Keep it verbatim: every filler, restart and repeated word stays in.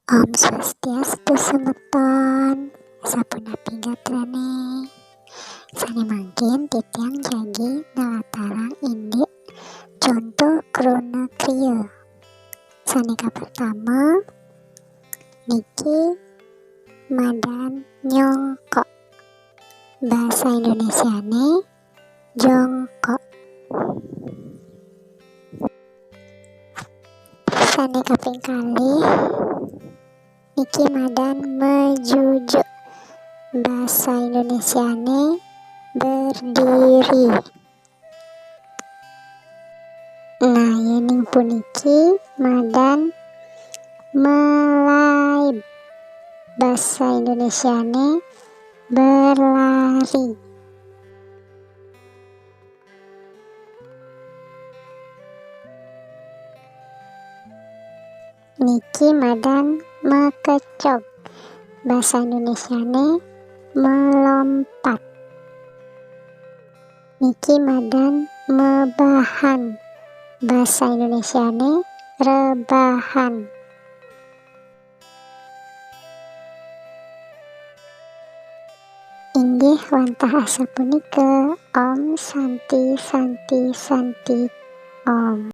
Om Swastiastu semeton. Sapunapi gatrané? Sané mangkin titiang jagi nalatarang indik conto kruna kriya. Sané kapertama niki madan nyongkok. Basa Indonésiané jongkok. Sané kaping kalih niki madan mejujuk. Basa Indonésiané berdiri. Nah, yéning puniki madan melaib. Basa Indonésiané berlari. Niki madan makecog. Basa Indonésiané melompat. Niki madan mebahan. Basa Indonésiané rebahan. Inggih wantah asapunika. Om Santi, Santi, Santi, Om.